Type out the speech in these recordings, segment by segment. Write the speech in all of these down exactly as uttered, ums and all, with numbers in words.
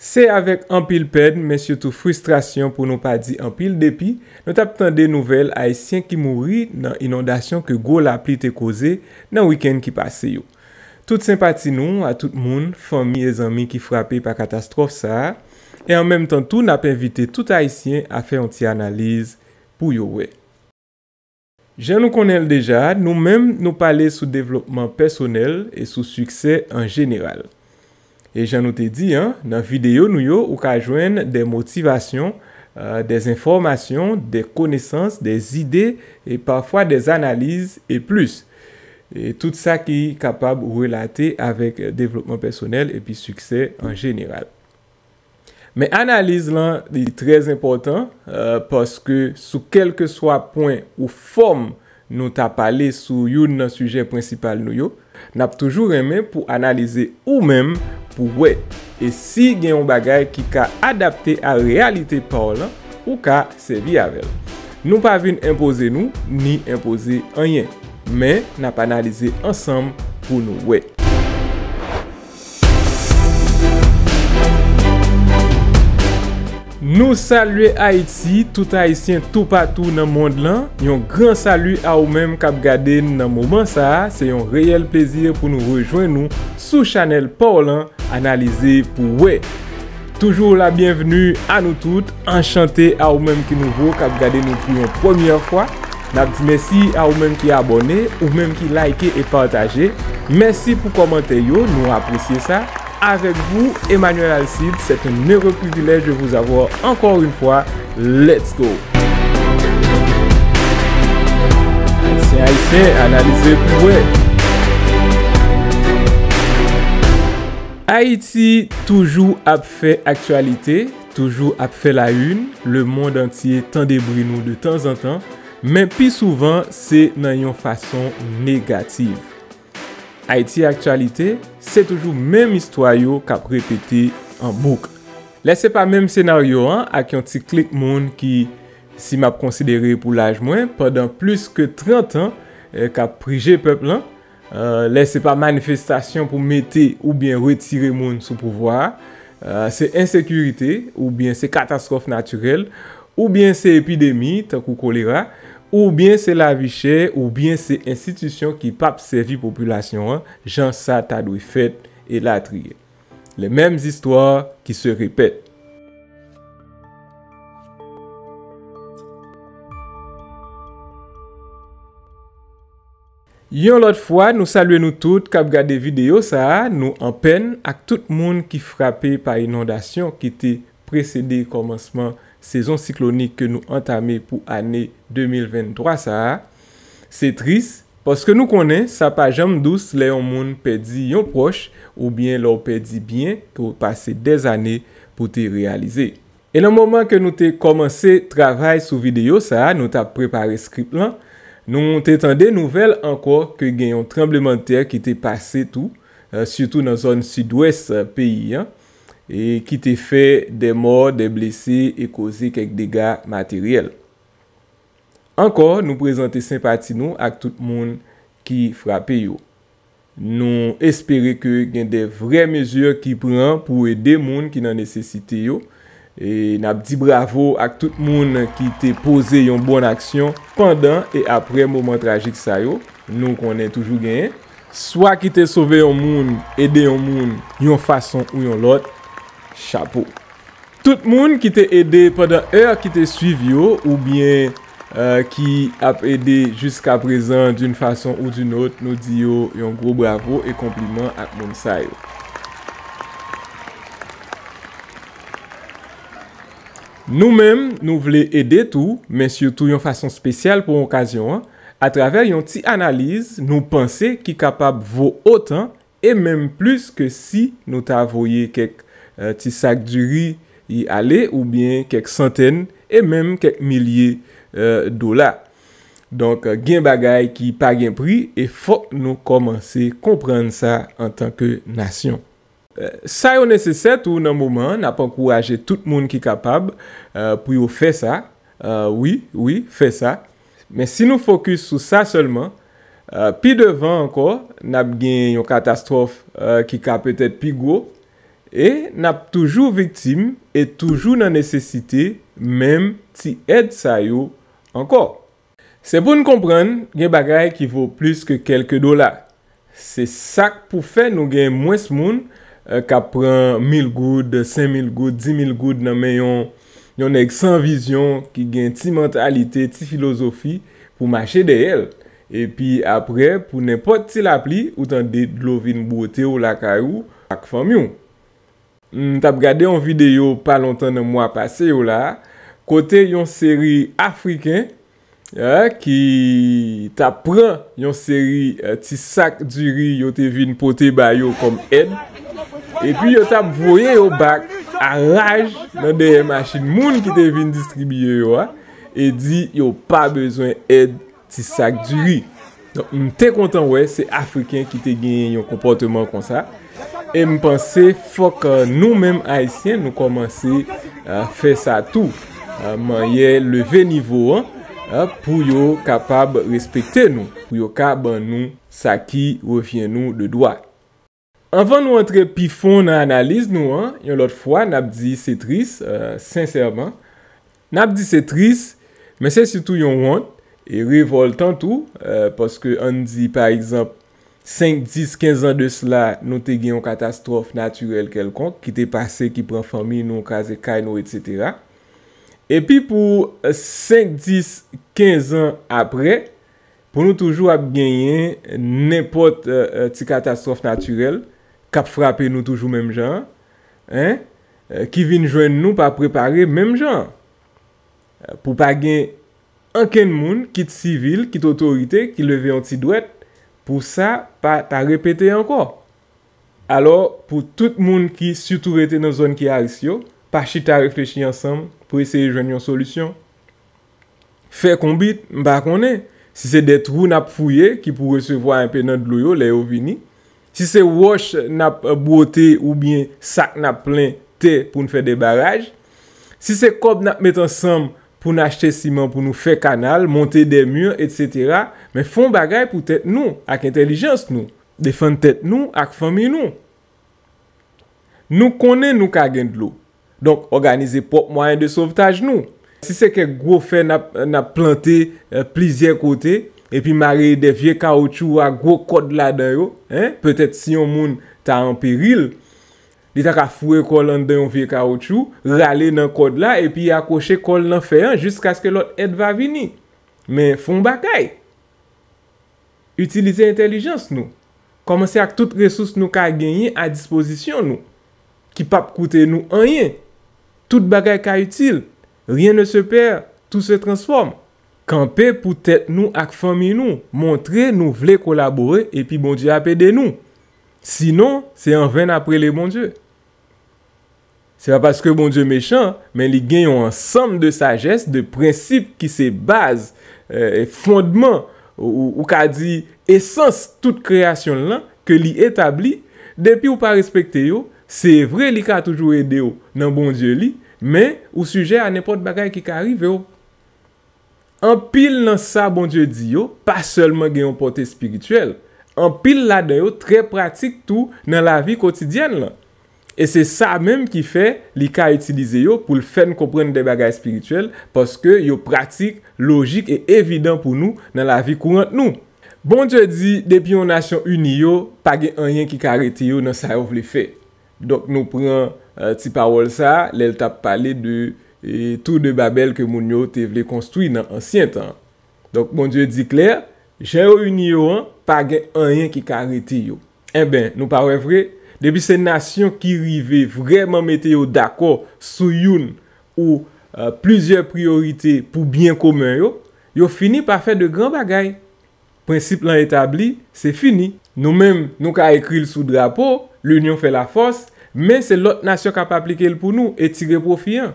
Se avèk anpil pèn, men sitou fristrasyon, pou nou pa di anpil depi, nou t ap tande nouvèl Ayisyen ki mouri nan inondasyon ke gwo lapli te koze nan wikenn ki pase yo. Tout senpati nou a tout moun, fanmi e zanmi ki frape pa katastwòf sa a, e an menm tan tou, n ap envite tout Ayisyen a fè yon ti analiz pou yo wè. Jan nou konnen l deja, nou menm, nou pale sou devlopman pèsonèl e sou siksè an jeneral. E jan nou te di an, nan videyo nou yo, ou ka jwenn de motivasyon, euh, de enfòmasyon, de konesans, de ide, e pafwa de analiz, e plis. E tout sa ki kapab relate avèk devlopman pèsonèl epi siksè an jeneral. Men analiz lan, li trè enpòtan, euh, paske sou kèlkeswa pwen ou fòm nou ta pale sou youn nan sijè prensipal nou yo, n ap toujou renmen pou analize ou menm pou wè. E si gen yon bagay ki ka adapte a reyalite pa w lan, ou ka sèvi avè l. Nou pa vin enpoze nou, ni enpoze anyen, men n ap analize ansanm pou nou wè. Nou salye Ayiti, tout Ayisyen toupatou nan mond lan. Yon gran sali a ou menm k ap gade n nan moman sa a. Se yon reyèl plezi pou nou rejwenn ou sou chanèl pa w lan, Analize pou wè. Toujou la byenvni a nou tout. Anchante a ou menm ki nouvo, k ap gade nou pou yon premyè fwa. N ap di mèsi a ou menm ki abòne, ou menm ki like e pataje. Mèsi pou kòmantè yo, nou apresye sa. Avec vous, Emmanuel Alcide, c'est un heureux privilège de vous avoir encore une fois. Let's go! Ayisyen, Ayisyen, analize pou wè. Ayiti toujou ap fè aktyalite, toujou ap fè la une, lemonn antye tande bri nou de tanzantan, men pi souvan se nan yon fason negatif. Ayiti Aktyalite, se toujou menm istwa yo k ap repete an bouk. Lè se pa menm senaryo an ak yon ti klik moun ki, si m ap konsidere pou laj mwen, pandan plis ke trant an, eh, k ap prije pèp lan, eh, lè se pa manifestasyon pou mete oubyen retire moun sou pouvwa a, eh, se ensekirite oubyen se katastwòf natirèl, oubyen se epidemi, tankou kolera, oubyen se lavi chè, oubyen se enstitisyon ki p ap sèvi popilasyon an jan sa ta dwe fèt, elatriye. Les mêmes histoires qui se répètent. Yon lòt fwa, nou salye nou tout k ap gade videyo sa a. Nou an pèn ak tout moun ki frape pa inondasyon ki te presede kòmansman sezon siklonik ke nou antame pou ane de mil venntwa sa a. Se tris, paske nou konnen sa pa janm dous lè yon moun pèdi yon pwòch oubyen lè w pèdi byen ke w pase dèzane pou te reyalize. E nan moman ke nou te kòmanse travay sou videyo sa a, nou t ap prepare skrip lan, nou te tande nouvèl ankò ke gen yon tranblemanntè ki te pase tou, eh, sitou nan zòn sidwès, eh, peyi an, e ki te fè de mò, de blese e koze kèk dega materyèl. Ankò, nou prezante senpati nou ak tout moun ki frape yo. Nou espere ke gen de vrè mezi ki pran pou ede moun ki nan nesesite yo. E n ap di bravo ak tout moun ki te poze yon bòn aksyon pandan e apre moman trajik sa yo. Nou konnen toujou genyen. Swa ki te sove yon moun, ede yon moun, yon fason ou yon lòt. Chapo. Tout moun ki te ede pandan è ki te swiv yo, oubyen, eh, ki ap ede jiska prezan d'une façon ou d'une autre, nou di yo yon gwo bravo e konpliman ak moun sa yo. Nou menm, nou vle ede tou, men sitou yon fason espesyal pou okazyon an, atravè yon ti analiz nou panse ki kapab vo otan e menm plis ke si nou ta voye kèk, eh, ti sak diri y ale, oubyen kèk santèn, e menm kèk milye, eh, dola. Donk, gen bagay ki pa gen pri, e fòk nou kòmanse konprann sa antanke nasyon. Eh, sa yo nesesè tou nan moman an, n ap ankouraje tout moun ki kapab, eh, pou yo fè sa. Eh, wi, wi, fè sa. Men si nou fokis sou sa sèlman, eh, pi devan ankò, n ap gen yon katastwòf, eh, ki ka petèt pi gwo, E n ap toujou viktim e toujou nan nesesite menm ti èd sa yo ankò. Se pou n konprann, gen bagay ki vo plis ke kèlke dola. Se sa k pou fè nou gen mwens moun, eh, k ap pran mil goud, senk mil goud, dis mil goud nan men yon, yon nèg san vizyon, ki gen ti mantalite, ti filozofi pou mache dèyè l. Epi apre, pou nenpòt ti lapli, ou tande dlo vin bwote w lakay ou ak fanmi w. M t ap gade yon videyo pa lontan nan mwa pase yo la, kote yon seri Afriken, eh, ki t ap pran yon seri, eh, ti sak diri yo te vin pote ba yo kòm èd. Epi yo t ap voye yo bak a raj nan dèyè machin moun ki te vin distribiye yo a, e di yo pa bezwen èd ti sak diri. Donk, m te kontan wè se Afriken ki te genyen yon konpòteman konsa. E m panse fòk, eh, nou menm Ayisyen, nou kòmanse, eh, fè sa tou. Eh, manyè leve nivo an, eh, pou yo kapab respekte nou, pou yo ka ban nou sa ki revyen nou de dwa. Anvan nou antre pi fon nan analiz nou an, yon lòt fwa, n ap di se tris, eh, sensèman. N ap di se tris, men se sitou yon wont e revòltan tou, eh, paske ann di, pa egzanp, senk, dis, kenz an de sila, nou te gen yon katastwòf natirèl kèlkonk ki te pase, ki pran fanmi nou, kraze kay nou, etsetera. Epi pou, eh, senk, dis, kenz an apre, pou nou toujou ap genyen nenpòt, eh, eh, ti katastwòf natirèl k ap frape nou toujou menm jan an, en, eh, ki vin jwenn nou pa prepare menm jan an. Eh, pou pa gen ankenn moun, kit sivil, kit otorite, ki leve yon ti dwèt pou sa pa ta repete ankò. Alò, pou tout moun ki sitou rete nan zòn ki a risk yo, pa chita reflechi ansanm pou eseye jwenn yon solisyon. Fè konbit, m pa konnen. Si se de twou n ap fouye ki pou resevwa enpe nan dlo yo lè yo vini, si se wòch n ap bwote oubyen sak n ap plen tè pou n fè de baraj, si se kòb n ap met ansanm pou n achte siman pou nou fè kanal, monte de mi, etsetera, men fè yon bagay pou tèt nou ak entèlijans nou. Defann tèt nou ak fanmi nou. Nou konnen nou ka gen dlo. Donk, òganize pwòp mwayen de sovtaj nou. Si se kèk gwo fè n ap, n ap plante, eh, plizyè kote, epi mare de vye kawotchou a gwo kòd ladan yo, en, petèt si yon moun ta an peril, li ta ka foure kò l anndan yon vye kawotchou, rale nan kòd la, epi akwoche kò l nan fè an jiskaske lòt èd va vini. Men, fè yon bagay. Itilize entèlijans nou. Kòmanse ak tout resous nou ka genyen a dispozisyon nou, ki p ap koute nou anyen. Tout bagay ka itil. Rien ne se perd, tout se transforme. Kanpe pou tèt nou ak fanmi nou. Montre nou vle kolabore epi Bondye ap ede nou. Sinon, se anven n ap rele Bondye. Se pa paske Bondye mechan, men li gen yon ansanm de sajès, de prensip ki se baz, eh, fondman, ou, ou, ou ka di esans tout kreyasyon l lan, ke li etabli. Depi w pa respekte yo, se vre li ka toujou ede w nan Bondye li, men ou sijè a nenpòt bagay ki ka rive w. Anpil nan sa Bondye di yo pa sèlman gen yon pòte espirityèl, anpil ladan yo trè pratik tou nan lavi kotidyèn lan. E se sa menm ki fè li ka itilize yo pou l fè n konprann de bagay espirityèl, paske yo pratik, lojik e evidan pou nou nan lavi kourant nou. Bondye di, depi yon nasyon ini yo, pa gen anyen ki ka rete yo nan sa yo vle fè. Donk, nou pran, eh, ti pawòl sa a, lè l t ap pale de, eh, Tour de Babel ke moun yo te vle konstwi nan ansyen tan. Donk, Bondye di klè, jan yo ini yo an, pa gen anyen ki ka rete yo. Enben, nou pa wè vre? Depi se nasyon ki rive vrèman mete yo dakò sou youn ou, eh, plizyè priyorite pou byen komen yo, yo fini pa fè de gran bagay. Prensip lan etabli, se fini. Nou menm, nou ka ekri l sou drapo, l'union fait la force, men se lòt nasyon k ap aplike l pou nou e tire pwofi an.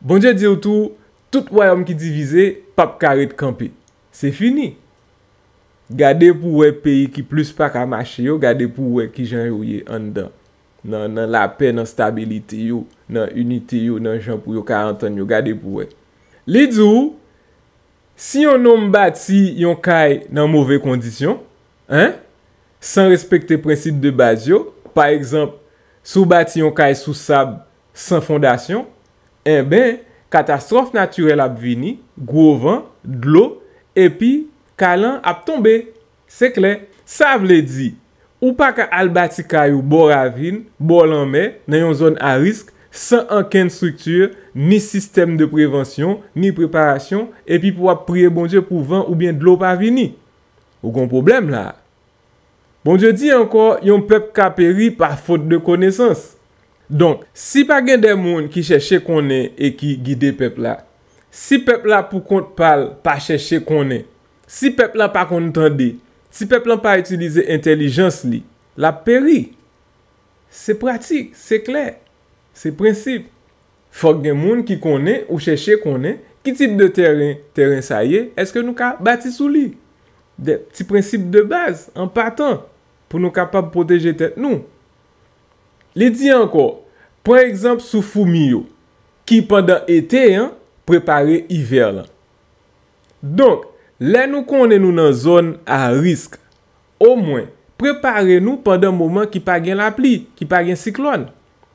Bondye di w tou, tout wayòm ki divize p ap ka ret kanpe. Se fini. Gade pou w wè peyi ki plis pa ka mache yo, gade pou w wè kijan yo ye anndan. Nan, nan lapè, nan stabilite yo, nan inite yo, nan jan pou yo ka antann yo, gade pou w wè. Li di w, si yon nonm bati yon kay nan move kondisyon, en, san respekte prensip de baz yo, pa egzanp, Si w bati yon kay sou sab san fondasyon, enben, katastwòf natirèl ap vini, gwo van, dlo, epi kay lan ap tonbe. Se klè. Sa vle di, ou pa ka al bati kay ou bò ravin, bò lanmè, nan yon zòn a risk, san ankenn estrikti, ni sistèm de prevansyon, ni preparasyon, epi pou w ap priye Bondye pou van oubyen dlo pa vini. Ou gon pwoblèm la. Bondye di ankò, yon pèp ka peri pa fot de konesans. Donk, si pa gen de moun ki chèche konnen e ki gide pèp la, si pèp la pou kont pa l pa chèche konnen, si pèp la pa konn tande, si pèp la pa itilize entèlijans li, l ap peri. Se pratik, se klè, se prensip. Fòk gen moun ki konnen ou chèche konnen ki tip de tèren, tèren sa ye, èske nou ka bati sou li? De ti prensip de baz, an patan, pou nou kapab pwoteje tèt nou. Li di ankò, pran egzanp sou foumi yo, ki pandan ete an, prepare ivè lan. Donk, lè nou konnen nou nan zòn a risk, omwen, prepare nou pandan moman ki pa gen lapli, ki pa gen siklòn.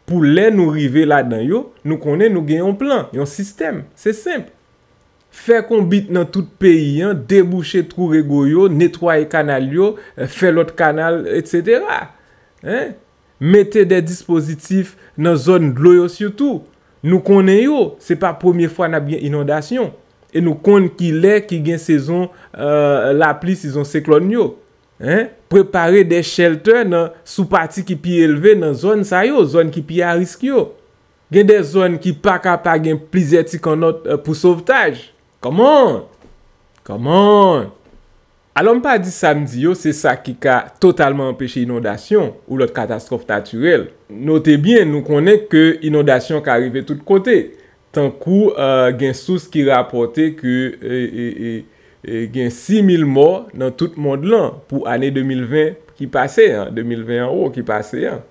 Pou lè nou rive ladan yo, nou konnen nou gen yon plan, yon sistèm. Se senp. Fè konbit nan tout peyi an, debouche twou rego yo, netwaye kanal yo, fè lòt kanal, etsetera. Hein? Mete de dispozitif nan zòn dlo yo sitou. Nou konnen yo, se pa premye fwa n ap gen inondasyon. E nou konn ki lè ki gen sezon, euh, lapli, sezon siklòn yo. Hein? Prepare de shelter nan, sou pati ki pi elve nan zòn sa yo, zòn ki pi a risk yo. Gen de zòn ki pa ka pa gen plizyè ti kannòt, euh, pou sovtaj. Come on! Come on! Alò, m pa di sa m di yo, se sa ki ka totalman anpeche inondasyon ou lòt katastwòf natirèl. Note byen, nou konnen ke inondasyon ka rive tout kote. Tankou, euh, gen sous ki rapòte ke, e, e, e, e, gen sis mil mò nan tout mond lan pou ane de mil ven ki pase an, de mil ven an wo ki pase an.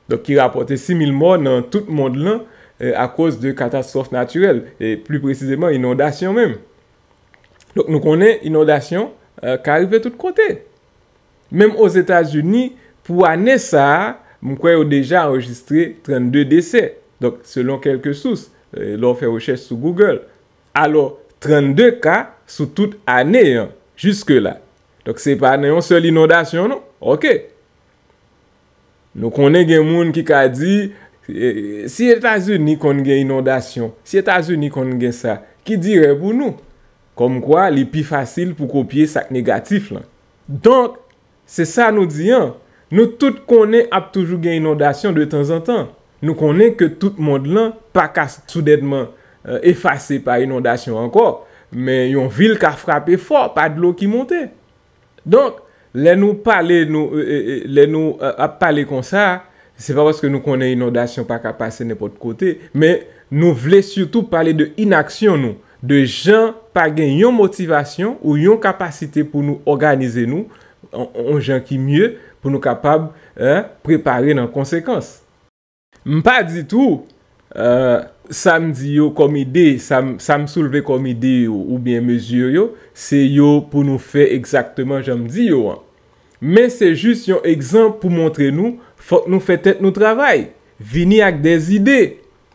Donk, ki rapòte sis mil mò nan tout mond lan, e, akoz de katastwòf natirèl, e pli presizeman inondasyon menm. Donk, nou konnen inondasyon, e, ka rive tout kote. Menm Ozetazini, pou ane sa a, m kwè yo deja anrejistre trannde desè. Donk, selon kèlke sous, e, lè w fè rechèch sou Google. Alò, trannde ka sou tout ane an, jiske la. Donk, se pa nan yon sèl inondasyon, non. Oke. Nou konnen gen moun ki ka di, e, si Etazini konn gen inondasyon, si Etazini konn gen sa, ki dirè pou nou? Kòmkwa, li pi fasil pou kopye sa k negatif lan. Donk, se sa nou di an. Nou tout konnen ap toujou gen inondasyon de tanzantan. Nou konnen ke tout mond lan pa ka soudènman, e, efase pa inondasyon ankò, men yon vil ka frape fò pa dlo ki monte. Donk, lè nou pale, nou, e, e, e, lè nou, e, ap pale konsa, se pa paske nou konnen inondasyon pa ka pase nenpòt kote, men nou vle sitou pale de inaksyon nou, de jan pa gen yon motivasyon ou yon kapasite pou nou òganize nou, on, on jan ki mye, pou nou kapab, e, prepare nan konsekans. M pa di tou, e, sa m di yo kòm ide, sa m, sa m soulve kòm ide yo oubyen mezi yo, se yo pou nou fè egzakteman jan m di yo an. Men se jis yon egzanp pou montre nou, fòk nou fè tèt nou travay, vini ak de zide.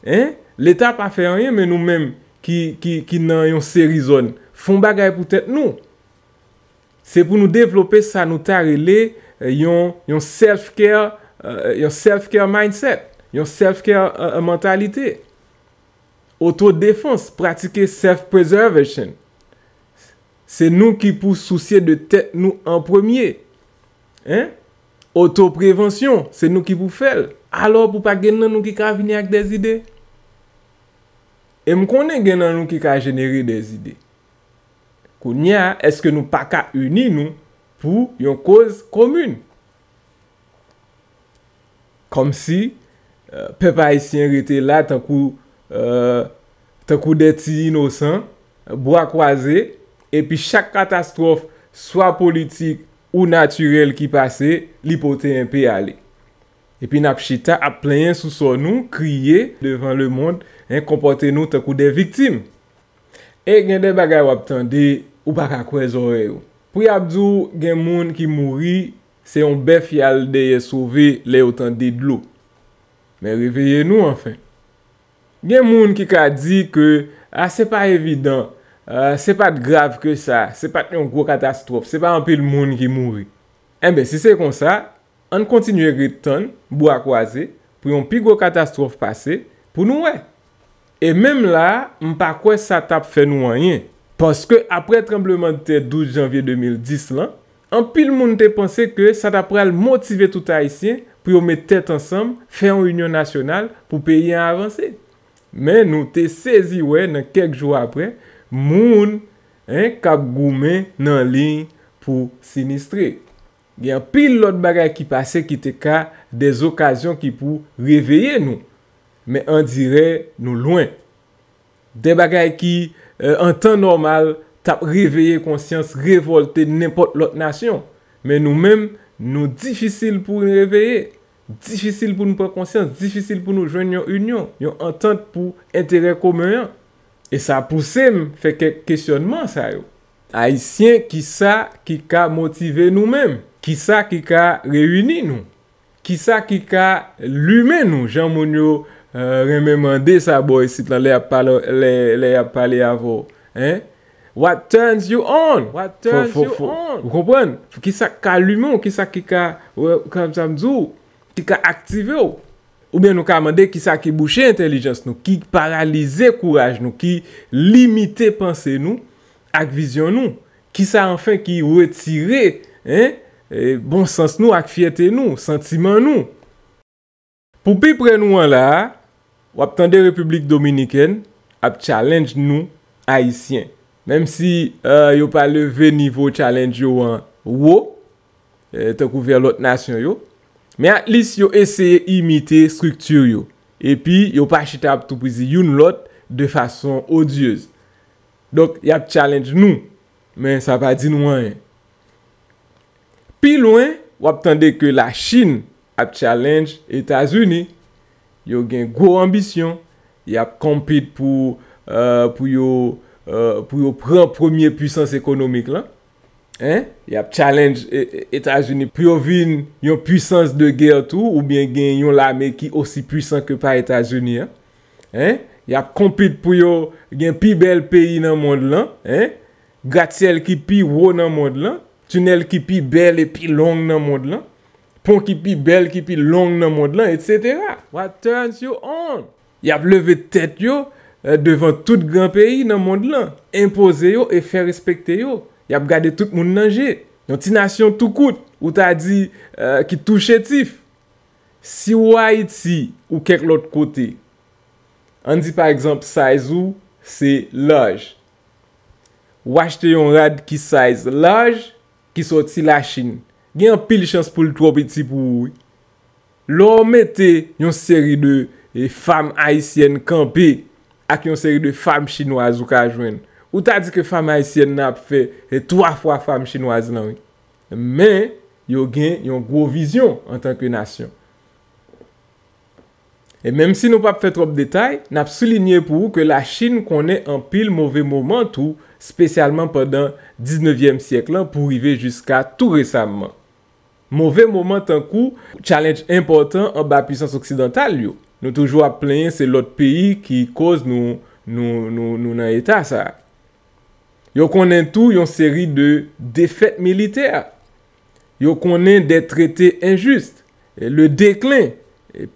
Hein? Leta pa fè anyen, men nou menm ki, ki, ki nan yon seri zòn, fè yon bagay pou tèt nou. Se pou nou devlope sa nou ta rele, e, yon, yon self-care, e, yon self-care mindset, yon self-care, e, e, mantalite. Otodefans, pratike self-preservation. Se nou ki pou sousye de tèt nou an premye. Hein? Otoprevansyon, se nou ki pou fè l. Alò, pou pa gen nan nou ki ka vini ak de zide. E m konnen gen nan nou ki ka jenere de zide. Kounye a, èske nou pa ka ini nou pou yon koz komin? Kòmsi, e, pèp ayisyen rete la tankou, e, tankou de ti inosan, bra kwaze, epi chak katastwòf, swa politik ou natirèl ki pase, li pote enpe ale. Epi n ap chita, ap plenyen sou sò nou, kriye devan lemonn, en, konpòte nou tankou de viktim. E gen de bagay w ap tande, ou pa ka kwè zòrèy ou. Pou y ap di w, gen moun ki mouri, se yon bèf y al dèyè sove lè yo tande dlo. Men reveye nou anfen. Gen moun ki ka di ke, a, se pa evidan, a, se pa t grav ke sa, se pa t yon gwo katastwòf, se pa anpil moun ki mouri. Enben, si se konsa, ann kontinye ret tann, bra kwaze, pou yon pi gwo katastwòf pase, pou nou wè. E menm la a, m pa kwè sa t ap fè nou anyen. Paske apre tranblemanntè douz janvye de mil dis lan, anpil moun te panse ke sa ta pral motive tout Ayisyen pou yo met tèt ansanm, fè yon inyon nasyonal pou peyi an avanse. Men nou te sezi wè nan kèk jou apre, moun, en, k ap goumen nan liy pou sinistre. Gen anpil lòt bagay ki pase ki te ka de zokazyon ki pou reveye nou. Men andirè nou lwen. De bagay ki, eh, an tan nòmal, t ap reveye konsyans, revòlte nenpòt lòt nasyon. Men nou menm, nou difisil pou n reveye. Difisil pou n pran konsyans, difisil pou nou jwenn yon inyon, yon antant pou enterè komen an. E sa pouse m fè kèk kesyònman sa yo. Ayisyen, kisa ki ka motive nou menm? Kisa ki ka reyini nou? Kisa ki ka limen nou, jan moun yo, eh, renmen mande sa bò isit lan, lè y ap pale, lè, lè y ap pale avè w? Hein? What turns you on? What turns you on? Ou konprann? Kisa k ka limen w? Kisa ki ka, wè, kòm sa m di w, ki ka aktive w? Oubyen nou ka mande kisa ki bouche entèlijans nou, ki paralize kouraj nou, ki limite panse nou ak vizyon nou? Kisa anfen ki retire, en, eh, bon sans nou ak fyète nou, santiman nou? Pou pi pre nou an la a, w ap tande Repiblik Dominikèn ap challenge nou, Ayisyen. Menm si, eh, yo pa leve nivo challenge yo an wo, eh, tankou vè lòt nasyon yo, men at least yo eseye imite estrikti yo. Epi yo pa chita ap toupizi youn lòt de fason odyez. Donk, y ap challenge nou, men sa pa di nou anyen. Pi lwen, w ap tande ke Lachin ap challenge Etazini. Yo gen gwo anbisyon. Y ap compete pou, eh, pou yo, eh, pou yo pran premye pwisans ekonomik lan. Hein? Y ap challenge, e, e, Etazini pou yo vin yon pwisans de gè tou, oubyen gen yon lame ki osi pwisan ke pa Etazini an. Hein? Y ap compete pou yo gen pi bèl peyi nan mond lan. Hein? Gratsyèl ki pi wo nan mond lan, tinèl ki pi bèl e pi long nan mond lan, pon ki pi bèl, ki pi long nan mond lan, et cetera. What turns you on? Y ap leve tèt yo, eh, devan tout gran peyi nan mond lan, enpoze yo e fè respekte yo. Y ap gade tout moun nan je. Yon ti nasyon tou kout, ou ta di, eh, ki tou chétif. Si w Ayiti ou kèk lòt kote, ann di pa egzanp size ou se large. W achte yon rad ki size large, ki sòti Lachin, gen anpil chans pou l twò piti pou ou, wi. Lè w mete yon seri de, e, fanm ayisyèn kanpe ak yon seri de fanm chinwaz ou ka jwenn, ou ta di ke fanm ayisyèn nan ap fè, e, twa fwa fanm chinwaz lan, wi. Men, yo gen yon gwo vizyon antanke nasyon. E menm si nou p ap fè twòp detay, n ap soulinye pou ou ke Lachin konnen anpil move moman tou, espesyalman pandan diznevyèm syèk lan pou rive jiska tou resamman. Move moman tankou challenge enpòtan anba pwisans oksidantal yo. Nou toujou ap plenyen se lòt peyi ki koz nou, nou, nou, nou nan eta sa a. Yo konnen tou yon seri de defèt militè. Yo konnen de trete enjis, le deklen,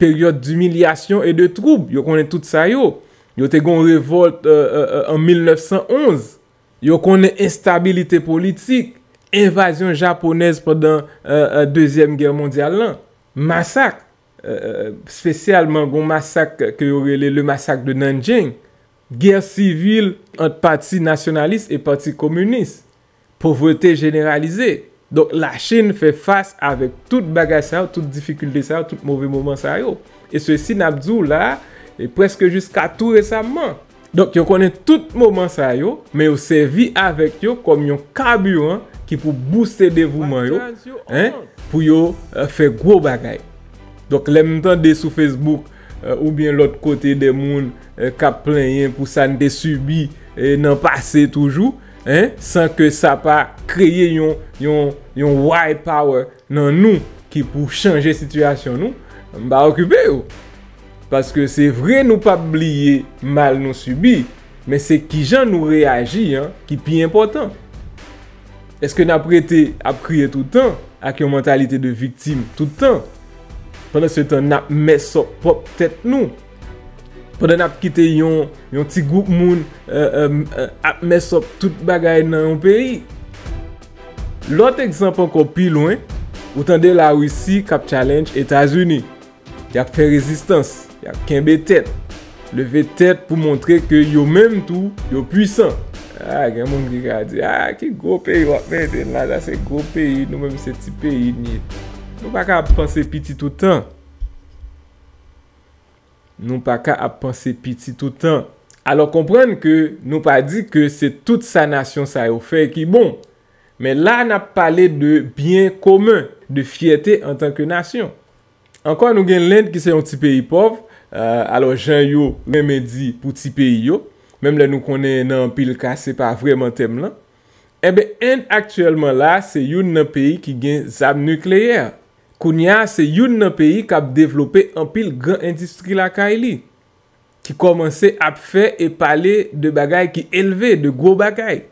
peryòd dimilyasyon e de twoub. Yo konnen tout sa yo. Yo te gen yon revòlt, euh, euh, euh, an mil nèf san onz. Yo konnen enstabilite politik, envazyon japonèz pandan, euh, euh, Dezyèm Gè Mondyal lan, masak, euh, euh, espesyalman gon masak ke yo rele le massacre de Nanjing, gè sivil ant pati nasyonalis e pati kominis, povrete jeneralize. Donk, Lachin fè fas avèk tout bagay sa yo, tout difikilte sa yo, tout move moman sa yo. E sesi, n ap di w la, e prèske jiska tou resamman. Donk, yo konnen tout moman sa yo, men yo sèvi avèk yo kòm yon kabiran ki pou bouste devouman yo, en, pou yo, eh, fè gwo bagay. Donk, lè m tande sou Facebook, eh, oubyen lòt kote de moun, eh, k ap plenyen pou sa n te sibi, eh, nan pase toujou, en, san ke sa pa kreye yon, yon, yon white power nan nou ki pou chanje sitiyasyon nou, m pa okipe yo. Paske se vre nou p ap bliye mal nou sibi, men se kijan nou reyaji an ki pi enpòtan. Èske n ap rete ap kriye tout tan ak yon mantalite de viktim tout tan? Pandan se tan, n ap mess up pwòp tèt nou. Pandan n ap kite yon, yon ti gwoup moun, euh, euh, euh, ap mess up tout bagay nan yon peyi. Lòt egzanp ankò pi lwen, ou tande Larisi k ap challenge Etazini. Y ap fè rezistans, y ap kenbe tèt, leve tèt pou montre ke yo menm tou, yo pwisan. Ah, gen moun ki ka di, ah, ki gwo peyi w ap mete n la, sa se gwo peyi, nou menm se ti peyi n ye. Nou pa ka ap panse piti tout tan. Nou pa ka ap panse piti tout tan. Alò, konprann ke nou pa di ke se tout sa nasyon sa yo fè ki bon. Men la, n ap pale de byen komen, de fyète antanke nasyon. Ankò, nou gen Lend ki se yon ti peyi pòv, euh, alò jan yo renmen di pou ti peyi yo, menm lè nou konnen nan anpil ka se pa vrèman tèm lan. Enben, End aktyèlman la, se youn nan peyi ki gen zam nikleyè. Kounye a, se youn nan peyi k ap devlope anpil gran endistri lakay li, ki kòmanse ap fè e pale de bagay ki elve, de gwo bagay.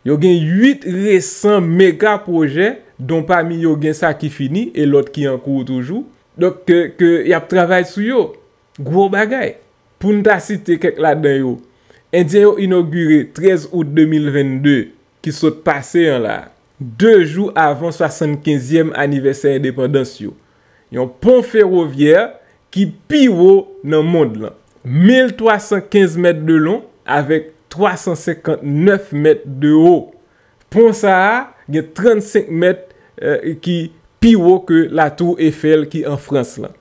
Yo gen uit resan mega pwojè, don pami yo gen sa ki fini e lòt ki an kou toujou. Donk, ke, ke y ap travay sou yo. Gwo bagay. Pou n ta site kèk ladan yo, Endyen yo inogire trèz out de mil venn de, ki sot pase an la, de jou avan swasannkenzyèm anivèsè endepandans yo, yon pon fewovyè ki pi wo nan mond lan, mil twa san kenz mèt de lon avèk twa san senkant nèf mèt de wo. Pon sa a gen trannsenk mèt, eh, ki pi wo ke Latou Efèl ki an Frans lan.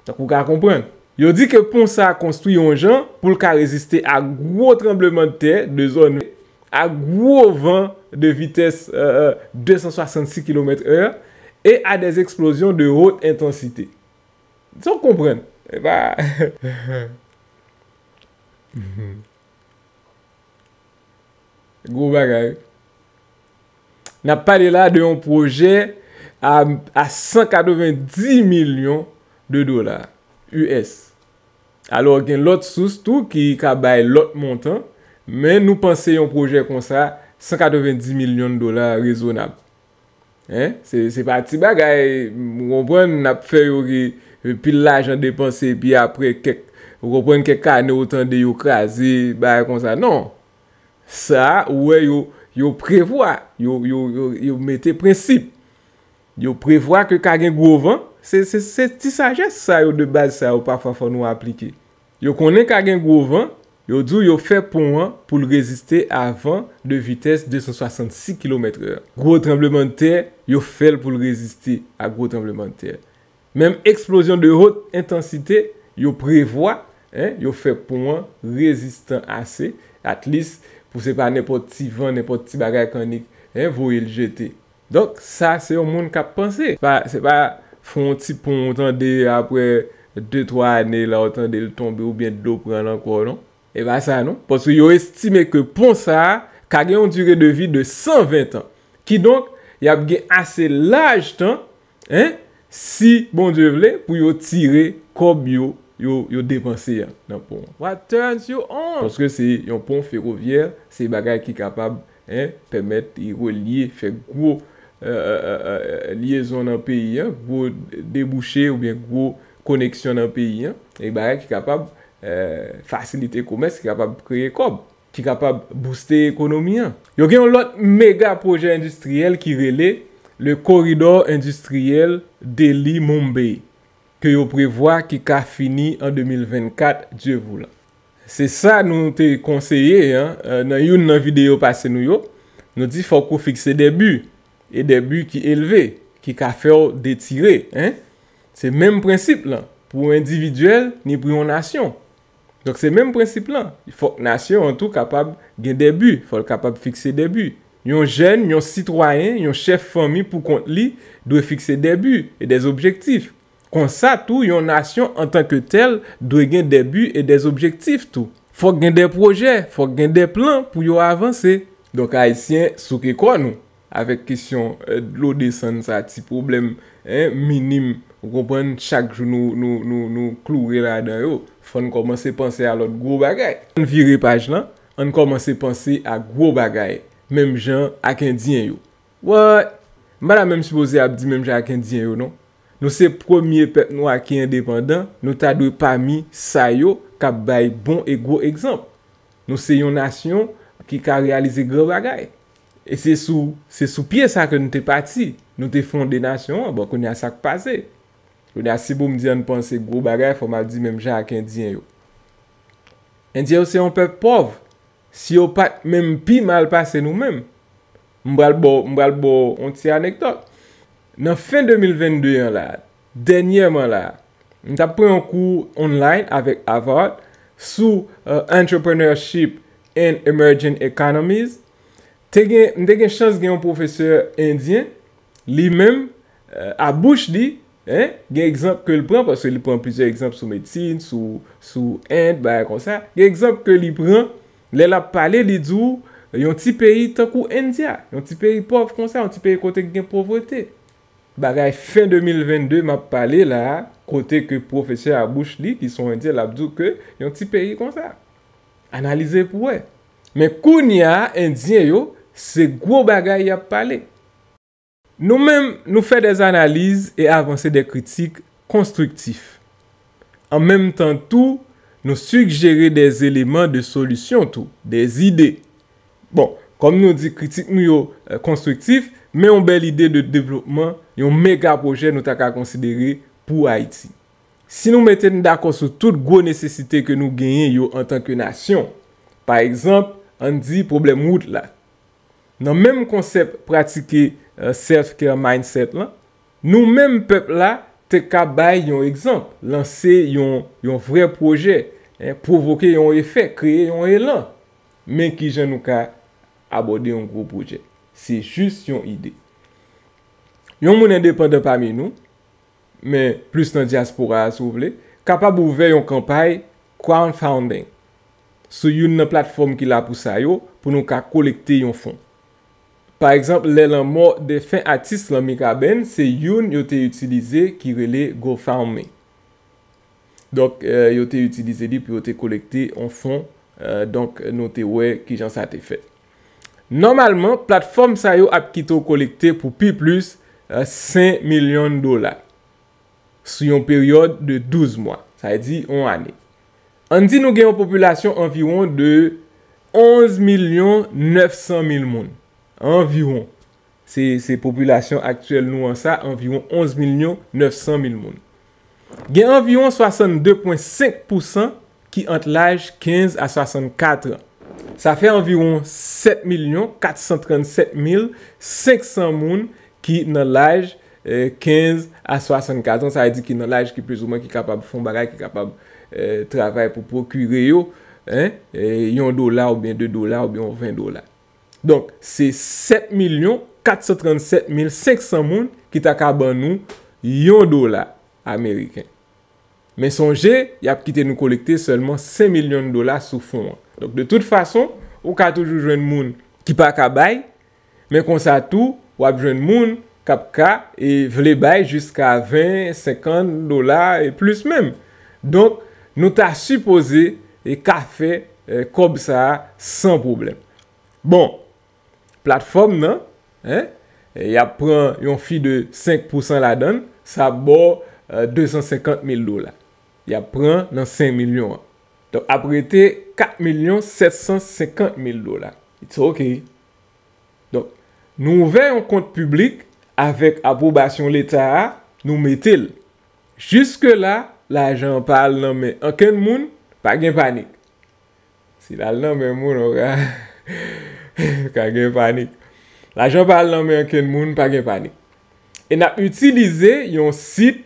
Donk, ou ka konprann. Yo di ke pon sa a konstwi yon jan pou l ka reziste a gwo tranblemanntè de zòn, a gwo van de vitès, eh, eh, de san swasannsis kilomèt è e a des explosions de haute intensité. Sa w konprann? E pa Gwo bagay. N ap pale la de yon pwojè a, a san katrevenndis milyon de dola U S. Alò, gen lòt sous tou ki ka bay lòt montan, men nou panse yon pwojè konsa, san katrevenndis milyon dola rezonab. Hein? Se, se pa ti bagay, ou konprann, n ap fè yo gen pil lajan depanse, epi apre kèk, ou konprann, kèk ane, ou tande yo kraze, bagay konsa. Non. Sa, ou wè, yo, yo prevwa, yo, yo, yo, yo mete prensip. Yo prevwa ke ka gen gwo van. Se, se, se ti sajès sa yo, de baz sa yo, pafwa fò nou aplike. Yo konnen ka gen gwo van, yo di w yo fè pon an pou l reziste a van de vitès de san swasannsis kilomèt è. Gwo tranblemanntè, yo fè l pou l reziste a gwo tranblemanntè. Menm eksplozyon de haute intensité, yo prevwa, hein, yo fè pon an rezistan ase, at least, pou se pa nenpòt ti van, nenpòt ti bagay k annik, hein, voye l jete. Donk, sa, se yon moun k ap panse. Se pa, se pa fè yon ti pon, ou tande, apre de, twa ane, la, ou tande l tonbe, oubyen dlo pran l ankò, non. E pa sa, non. Paske yo estime ke pon sa a ka gen yon dire de vi de san ven tan. Kidonk, y ap gen ase laj tan, hein, si Bondye vle, pou yo tire kòb yo, yo, yo depanse a nan pon an. What turns you on? Paske se yon pon fewovyè, se bagay ki kapab, hein, pèmèt li relye, fè gwo, euh, euh, euh, euh, lyezon nan peyi an, gwo debouche oubyen gwo koneksyon nan peyi an, e bagay ki kapab, euh, fasilite komès, ki kapab kreye kòb, ki kapab booste ekonomi an. Yo gen yon lòt mega pwojè endistriyèl ki rele le Corridor Industriel Delhi-Mumbai, ke yo prevwa ki ka fini an de mil vennkat, Dye voulan. Se sa nou te konseye, hein, euh, nan youn nan videyo pase nou yo. Nou di fòk ou fikse de bi, e de bi ki elve, ki ka fè w detire, hein. Se menm prensip lan, pou endividyèl, ni pou yon nasyon. Donk, se menm prensip lan. Fòk nasyon an tou kapab gen de bi, fò l kapab fikse de bi. Yon jèn, yon sitwayen, yon chèf fanmi pou kont li, dwe fikse de bi e de objektif. Konsa tou, yon nasyon antanke tèl dwe gen de bi e de objektif tou. Fòk gen de pwojè, fòk gen de plan pou yo avanse. Donk, Ayisyen, souke kò nou avèk kesyon, eh, dlo desann sa, ti pwoblèm, hein, minim, ou konprann, chak jou nou, nou, nou, nou kloure ladan yo. Fò n kòmanse panse a lòt gwo bagay. Ann vire paj lan, ann kòmanse panse a gwo bagay, menm jan ak Endyen yo. What? M pa ta menm sipoze ap di menm jan ak Endyen yo, non. Nou se premye pèp nwa ki endepandan, nou ta dwe pami sa yo k ap bay bon e gwo egzanp. Nou se yon nasyon ki ka reyalize gran bagay. E se sou, se sou pye sa ke nou te pati. Nou te fonde nasyon an. Bon, kounye a sa k pase. Kounye a, si pou m di ann panse gwo bagay, fò m al di menm jan ak Endyen yo. Endyen yo se yon pèp pòv. Si yo pa t menm pi mal pase nou menm. M pral ba w, m pral ba w yon ti anekdòt. Nan fen de mil vennde an la, dènyèman la, m t ap pran yon kou online avèk Harvard sou, euh, Entrepreneurship and Emerging Economies. Te gen, m te gen chans gen yon pwofesè endyen, li menm, euh, a bouch li, en, gen egzanp ke l pran, paske li pran plizyè egzanp sou medsin, sou, sou End, bagay konsa. Gen egzanp ke li pran, lè l ap pale, li di w, yon ti peyi tankou Endya, yon ti peyi pòv konsa, yon ti peyi kote k gen povrete. Bagay fen de mil vennde m ap pale la, kote ke pwofesè a bouch li, ki se yon Endyen, l ap di w ke yon ti peyi konsa. Analize pou wè. Men kounye a, Endyen yo, se gwo bagay y ap pale. Nou menm, nou fè dè analiz e avanse dè kritik konstriktif. An menm tan tou, nou sigjere dè eleman de solisyon tou, dè ide. Bon, kòm nou di kritik nou yo, eh, konstriktif, men yon bèl ide de devlopman, yon mega pwojè nou ta ka konsidere pou Ayiti. Si nou mete n dakò sou tout gwo nesesite ke nou genyen yo antanke nasyon, pa egzanp, ann di pwoblèm wout la. Nan menm konsèp pratike, eh, self-care mindset lan, nou menm pèp la te ka bay yon egzanp, lanse yon, yon vrè pwojè, en, pwovoke yon efè, kreye yon elan. Men kijan nou ka abòde yon gwo pwojè. Se jis yon ide. Yon moun endepandan pami nou, men plis nan dyaspora a, si w vle, kapab ouvè yon kanpay crowdfunding sou youn nan platfòm ki la pou sa yo, pou nou ka kolekte yon fon. Pa egzanp, lè lanmò defen atis lan Mikaben, se youn yo te itilize ki rele GoFundMe. Donk, eh, yo te itilize li pou yo te kolekte yon fon. Eh, donk, nou te wè kijan sa te fèt. Nòmalman, platfòm sa yo ap kite w kolekte pou pi plis, eh, senk milyon dola sou yon peryòd de douz mwa, sa vle di yon ane. Ann di nou gen yon popilasyon anviwon de onz milyon nèf san mil moun. Anviwon. Se, se popilasyon aktyèl nou an sa, anviwon onz milyon nèf san mil moun. Gen anviwon swasannde pwen senk pousan ki ant laj kenz a swasannkat an. Sa fè anviwon sèt milyon kat san trannsèt mil senk san moun ki nan laj, eh, kenz a swasannkat an, sa vle di ki nan laj ki plizoumwen ki kapab fè yon bagay, ki kapab, eh, travay pou pwokire yo, en, eh, yon dola oubyen de dola oubyen yon ven dola. Donk, se sèt milyon kat san trannsèt mil senk san moun ki ta ka ban nou yon dola ameriken. Men sonje, y ap kite nou kolekte sèlman senk milyon dola sou fon an. Donk, de tout fason, ou ka toujou jwenn moun ki pa ka bay, men konsa tou, w ap jwenn moun k ap ka e vle bay jiska ven, senkant dola e plis menm. Donk, nou ta sipoze e ka fè, eh, kòb sa a san pwoblèm. Bon, platfòm nan, en, y ap pran yon fi de senk pousan ladan l, sa ap ba w, eh, de san senkant mil dola. Y ap pran nan senk milyon an. Donk, ap rete kat milyon sèt san senkant mil dola. It's ok. Donk, nou ouvè yon kont piblik avèk apwobasyon Leta a, nou mete l. Jiske la, lajan an pa al nan men ankenn moun, pa gen panik. Si l al nan men moun, ou ka, ka gen panik. Lajan pa al nan men ankenn moun, pa gen panik. E n ap itilize yon sit,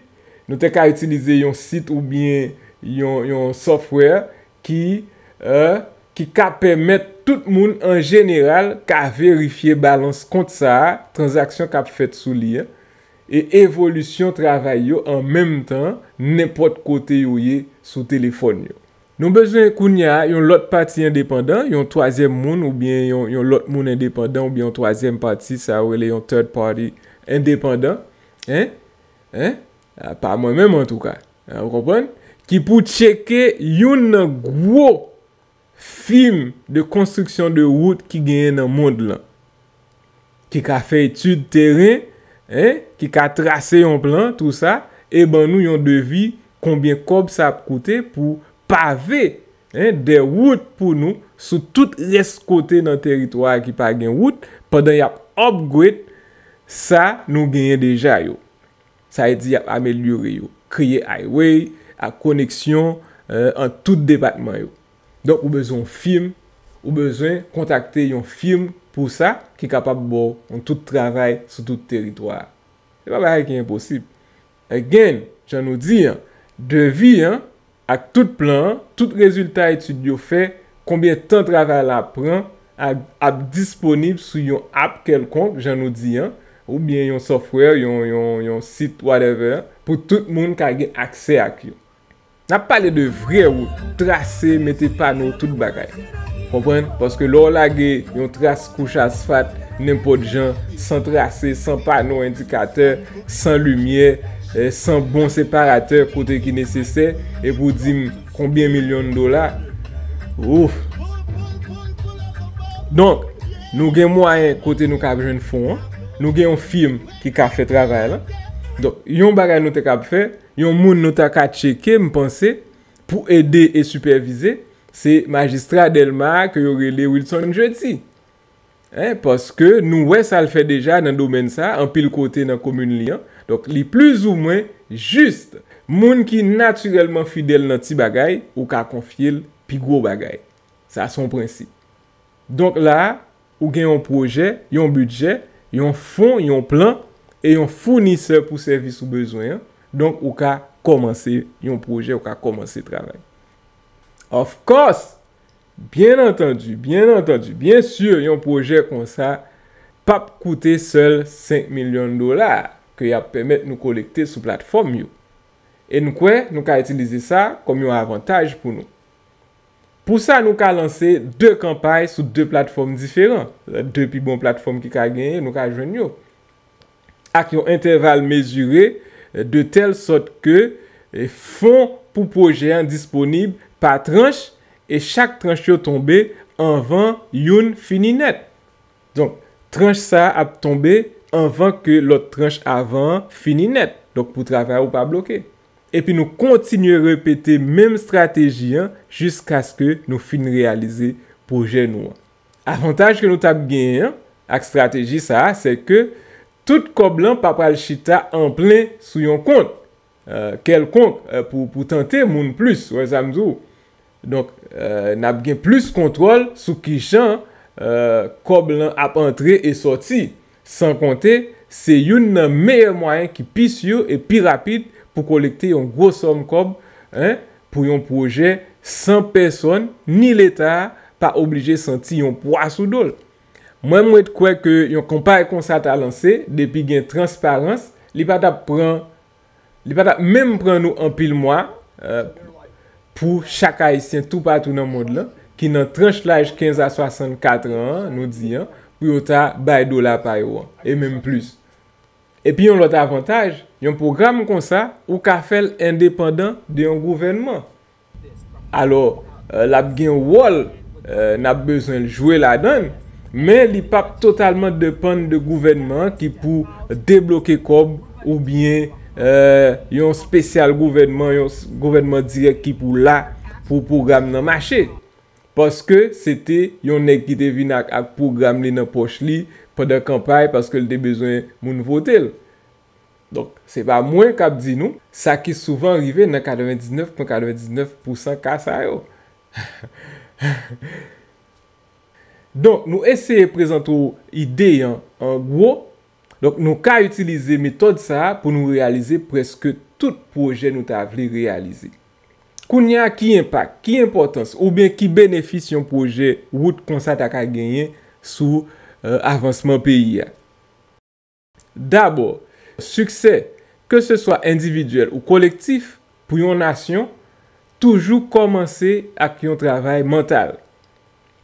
nou te ka itilize yon sit oubyen yon, yon software ki, eh, ki ka pèmèt tout moun an jeneral ka verifye balans kont sa a, tranzaksyon k ap fèt sou li an, e evolisyon travay yo an menm tan, nenpòt kote yo ye sou telefòn yo. Nou bezwen kounye a yon lòt pati endepandan, yon twazyèm moun oubyen yon, yon lòt moun endepandan oubyen yon twazyèm pati, sa yo rele yon third party endepandan. En? En? A, pa mwen menm antouka. En, ou konprann? ki pou tcheke youn nan gwo fim de konstriksyon de wout ki genyen nan mond lan, ki ka fè etid teren, en, ki ka trase yon plan, tou sa, e ban nou yon devi konbyen kòb sa ap koute pou pave, en, de wout pou nou sou tout rès kote nan teritwa a ki pa gen wout, pandan y ap upgrade sa nou genyen deja yo. Sa vle di y ap amelyore yo, kreye highway ak koneksyon, eh, ant tout depatman yo. Donk, ou bezwen yon fim, ou bezwen kontakte yon fim pou sa ki kapab ba w yon tout travay sou tout teritwa a. Se pa bagay ki enposib. Again, jan nou di an, devi an, ak tout plan an, tout rezilta etid yo fè, konbyen tan travay la ap pran, ap, ap disponib sou yon app kèlkonk, jan nou di an, oubyen yon software, yon, yon, yon sit, whatever, pou tout moun ka gen aksè ak yo. N ap pale de vrè wout, trase, mete pano, tout bagay. Konprann? Paske lè w lage yon tras kouch asfalt, nenpòt jan, san trase, san pano endikatè, san limyè, eh, san bon separatè kote ki nesesè, epi w di m konbyen milyon dola? Ouf! Donk, nou gen mwayen kote nou ka jwenn fon an, nou gen yon fim ki ka fè travay la. Donk, yon bagay nou te kab fè, yon moun nou ta ka tcheke, m panse, pou ede e sipèvize, se majistra Dèlma a ke yo rele Wilson Jeudi. En, paske nou wè sa l fè deja nan domèn sa, anpil kote nan komin li an. Donk, li plizoumwen jis. Moun ki natirèlman fidèl nan ti bagay, ou ka konfye l pi gwo bagay. Sa se yon prensip. Donk la, ou gen yon pwojè, yon bidjè, yon fon, yon plan, e yon founisè pou sèvis ou bezwen an. Donk, ou ka kòmanse yon pwojè, ou ka kòmanse travay. Of course, byen antandi, byen antandi, byen si, yon pwojè konsa p ap koute sèl senk milyon dola ke y ap pèmèt nou kolekte sou platfòm yo. E n kwè nou ka itilize sa kòm yon avantaj pou nou. Pou sa, nou ka lanse de kanpay sou de platfòm diferan. De pi bon platfòm ki ka genyen, nou ka jwenn yo. Ak yon entèval mezire, de tèl sòt ke, e, fon pou pwojè an disponib pa tranch, e chak tranch yo tonbe anvan youn fini nèt. Donk, tranch sa a ap tonbe anvan ke lòt tranch avan an fini nèt. Donk, pou travay ou pa bloke. Epi nou kontinye repete menm estrateji an jiskaske nou fin reyalize pwojè nou an. Avantaj ke nou t ap genyen an ak estrateji sa a, se ke tout kòb lan pa pral chita an plen sou yon kont, eh, kèlkonk, eh, pou, pou tante moun plis, ou wè sa m di w. Donk, eh, n ap gen plis kontwòl sou kijan, eh, kòb lan ap antre e sòti. San konte, se youn nan meyè mwayen ki pi si e pi rapid pou kolekte yon gwo sòm kòb, en, pou yon pwojè san pèsòn, ni Leta a pa oblije santi yon pwa sou do l. Mwen, m ret kwè ke yon kanpay konsa ta lanse, depi gen transparans, li pa t ap pran, li pa t ap menm pran nou anpil mwa, eh, pou chak Ayisyen toupatou nan mond lan, ki nan tranch laj kenz a swasannkat an, nou di an, pou yo ta bay dola pa yo an, e menm plis. Epi yon lòt avantaj, yon pwogram konsa, ou ka fè l endepandan de yon gouvènman. Alò, eh, l ap gen wòl, eh, n ap bezwen l jwe ladan l, men li p ap totalman depann de gouvènman an ki pou debloke kòb oubyen, eh, yon espesyal gouvènman, yon s-, gouvènman dirèk ki pou la pou pwogram nan mache. Paske se te yon nèg ki te vin ak, ak pwogram li nan pòch li pandan kanpay paske l te bezwen moun vote l. Donk, se pa mwen k ap di nou, sa ki souvan rive nan katrevendiznèf pwen katrevendiznèf pousan ka sa yo. Donk, nou eseye prezante w ide an, an gwo. Donk, nou ka itilize metòd sa a pou nou reyalize prèske tout pwojè nou ta vle reyalize. Kounye a, ki enpak, ki enpòtans, oubyen ki benefis yon pwojè wout konsa ta ka genyen sou, eh, avansman peyi a? Dabò, siksè, keseswa endividyèl ou kolektif, pou yon nasyon, toujou kòmanse ak yon travay mantal.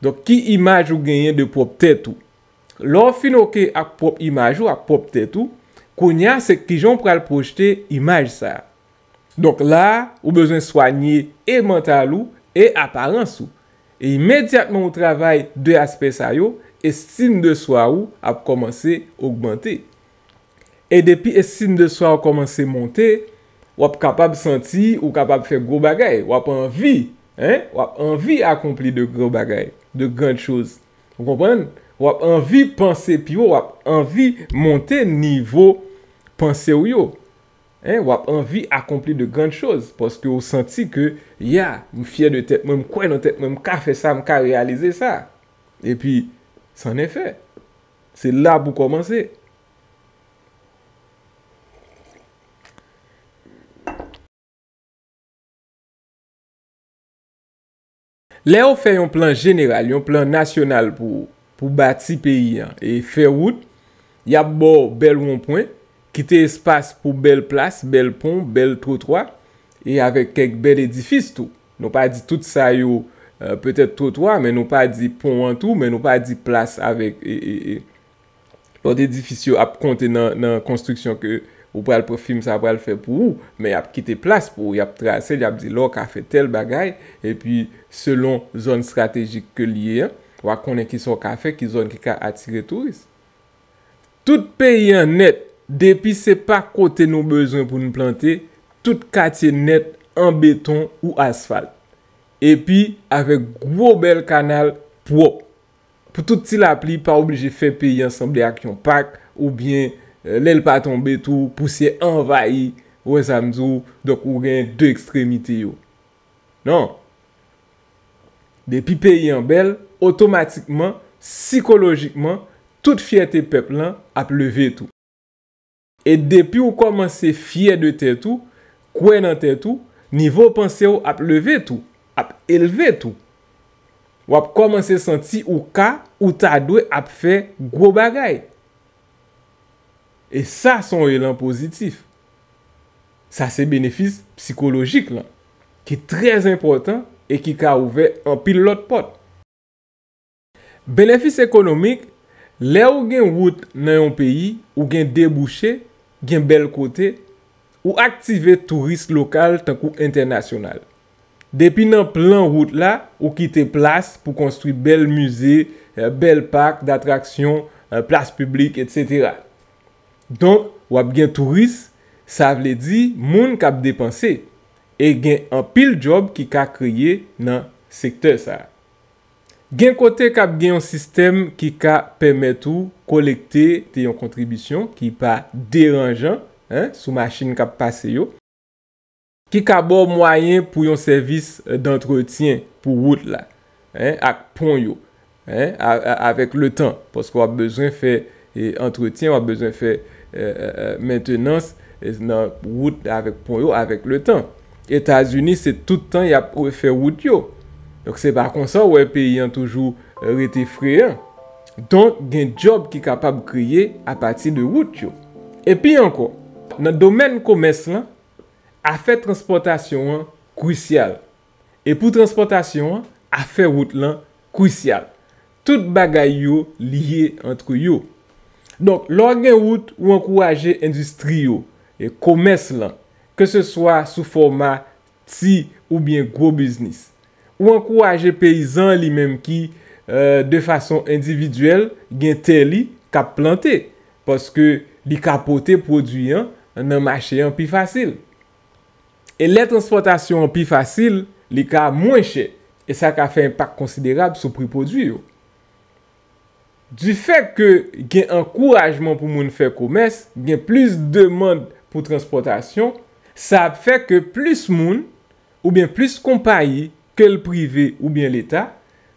Donk, ki imaj ou genyen de pwòp tèt ou? Lè w fin oke ak pwòp imaj ou, ak pwòp tèt ou, kounye a, se kijan w pral pwojte imaj sa a. Donk la, ou bezwen swanye e mantal ou e aparans ou. E imedyatman ou travay de aspè sa yo, estim de swa ou ap kòmanse ogmante. E depi estim de swa ou kòmanse monte, w ap kapab santi ou kapab fè gwo bagay. W ap anvi, en, w ap anvi akonpli de gwo bagay, de grandes choses. Ou konprann? W ap anvi panse pi wo, w ap anvi monte nivo panse w yo. En, w ap anvi akonpli de grandes choses, paske w santi ke, ya, m fyè de tèt mwen, m kwè nan tèt mwen, m ka fè sa, m ka reyalize sa. Epi, c'en est fait. Se la pou kòmanse. Lè yo fè yon plan jeneral, yon plan nasyonal pou, pou bati peyi an e fè wout, y ap ba w bèl wonpwen, kite espas pou bèl plas, bèl pon, bèl twotwa, e avèk kèk bèl edifis tou. Nou pa di tout sa yo, euh, petèt twotwa, men nou pa di pon an tou, men nou pa di plas avèk, e, e, e, lòt edifis yo ap konte nan, nan konstriksyon ke ou pral pran, fim sa pral fè pou ou, men y ap kite plas pou ou, y ap trase l, y ap di la w ka fè tèl bagay, epi selon zòn estratejik ke l ye an, w a konnen kisa w ka fè, ki zòn ki ka atire touris. Tout peyi an nèt, depi se pa kote nou bezwen pou n plante, tout katye nèt an beton ou asfalt. Epi avèk gwo bèl kanal pwòp. Pou tout ti lapli, pa oblije fè peyi an sanble ak yon pak, oubyen, eh, lè l pa tonbe tou, pousyè anvayi, ou wè sa m di w, donk ou gen de ekstremite yo. Non. Depi peyi an bèl, otomatikman, sikolojikman, tout fyète pèp lan ap leve tou. E depi w kòmanse fyè de tèt ou, kwè nan tèt ou, nivo panse w ap leve tou, ap elve tou. W ap kòmanse santi ou ka, ou ta dwe ap fè gwo bagay. E sa se yon elan pozitif. Sa se benefis sikolojik lan, ki trè enpòtan e ki ka ouvè anpil lòt pòt. Benefis ekonomik, lè ou gen wout nan yon peyi, ou gen debouche, gen bèl kote, ou aktive touris lokal tankou entènasyonal. Depi nan plan wout la, ou kite plas pou konstwi bèl mize, eh, bèl pak datraksyon, eh, plas piblik, etsetera. Donk, w ap gen touris, sa vle di moun k ap depanse, e gen anpil djòb ki ka kreye nan sektè sa a. Gen kote k ap gen yon sistèm ki ka pèmèt ou kolekte te yon kontribisyon ki pa deranjan, en, sou machin k ap pase yo, ki ka ba w mwayen pou yon sèvis, eh, dantretyen pou wout la, en, ak pon yo, en, a, a, avèk letan, paske w ap bezwen fè, eh, antretyen, w ap bezwen fè, eh, eh, eh, mentenans, eh, nan wout avèk pon yo avèk letan. Etazini, se tout tan y ap refè wout yo. Donk, se pa konsa w wè peyi an toujou, eh, rete freyan. Donk, gen djòb ki kapab kreye apati de wout yo. Epi ankò, nan domèn komès lan, afè transpòtasyon an krisyal. E pou transpòtasyon an, afè wout lan krisyal. Tout bagay yo lye ant yo. Donk, lè w gen wout, ou ankouraje endistri yo, e komès lan, keseswa sou fòma ti oubyen gwo biznis. Ou ankouraje peyizan an li menm ki, eh, de fason endividyèl, gen tè li k ap plante, paske li ka pote pwodui an nan mache an pi fasil. E lè transpòtasyon an pi fasil, li ka mwen chè, e sa ka fè enpak konsiderab sou pri pwodui yo. Difèt ke gen ankourajman pou moun fè komès, gen plis demann pou transpòtasyon, sa ap fè ke plis moun, oubyen plis konpayi, ke l prive oubyen leta,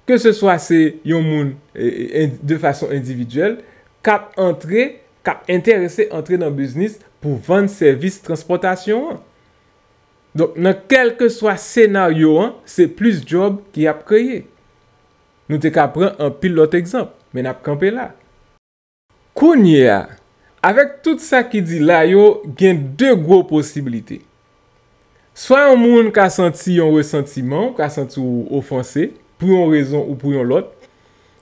keseswa se yon moun, e, e, en-, de fason endividyèl, k ap antre, k ap enterese antre nan biznis pou vann sèvis transpòtasyon an. Donk, nan kèlkeswa senaryo an, se plis djòb ki ap kreye. Nou te ka pran anpil lòt egzanp, men n ap kanpe la. Kounye a, avèk tout sa ki di la yo, gen de gwo posiblite. Swa yon moun ka santi yon resantiman, ou ka santi w ofanse, pou yon rezon ou pou yon lòt,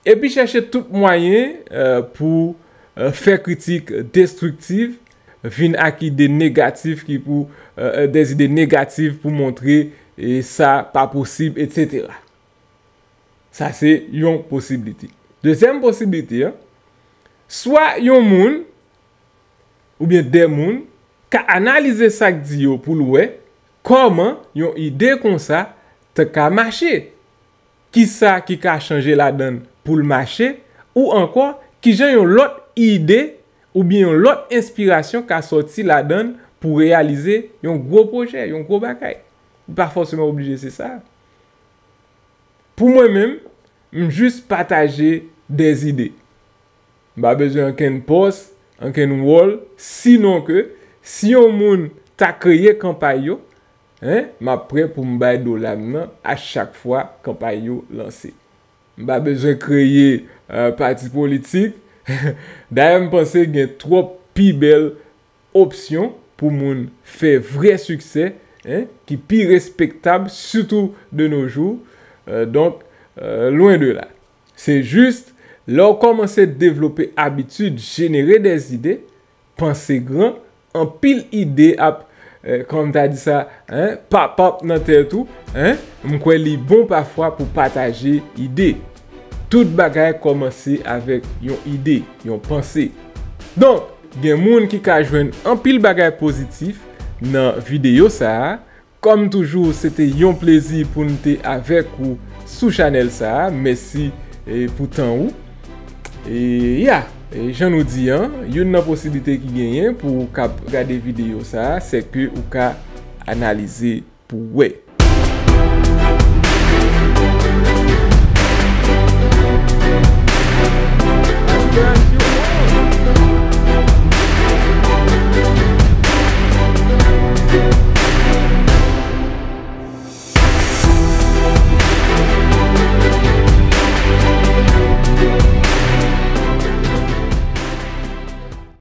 epi chèche tout mwayen, eh, pou, eh, fè kritik destriktiv, vin ak ide negatif ki pou, euh, euh, des idées négatives pou montre, e, sa pa posib, et cetera. Sa se yon posiblite. Dezyèm posiblite an, swa yon moun oubyen de moun ka analize sa k di yo pou l wè kòman yon ide konsa t ka mache, kisa ki ka chanje ladan l pou l mache, ou ankò kijan yon lòt ide oubyen yon lòt enspirasyon ka sòti ladan l pou reyalize yon gwo pwojè, yon gwo bagay. Li pa fòseman oblije se sa. Pou mwen menm, m jis pataje de ide. M pa bezwen ankenn pòs, ankenn wòl, sinon ke si yon moun ta kreye kanpay yo, en, m ap prè pou m bay dola m nan a chak fwa kanpay yo lanse. M pa bezwen kreye, euh, pati politik. Dayè, m panse gen twòp pi bèl opsyon pou moun fè vrè siksè, en, ki pi respektab, sitou de nos jours. Euh, donk, euh, lwen de la. Se jis, lè w kòmanse devlope abitid jenere de ide, panse gran, anpil ide ap, euh, kòman m ta di sa, en, pop up nan tèt ou, en, m kwè li bon pafwa pou pataje ide. Tout bagay kòmanse avèk yon ide, yon panse. Donk, gen moun ki ka jwenn anpil bagay pozitif nan videyo sa a. Kòm toujou, se te yon plezi pou n te avèk ou sou chanèl sa a. Mèsi, e, pou tan ou. E, ya, e, jan nou di an, youn nan posiblite ki genyen pou w k ap gade videyo sa a, se ke ou ka analize pou w wè.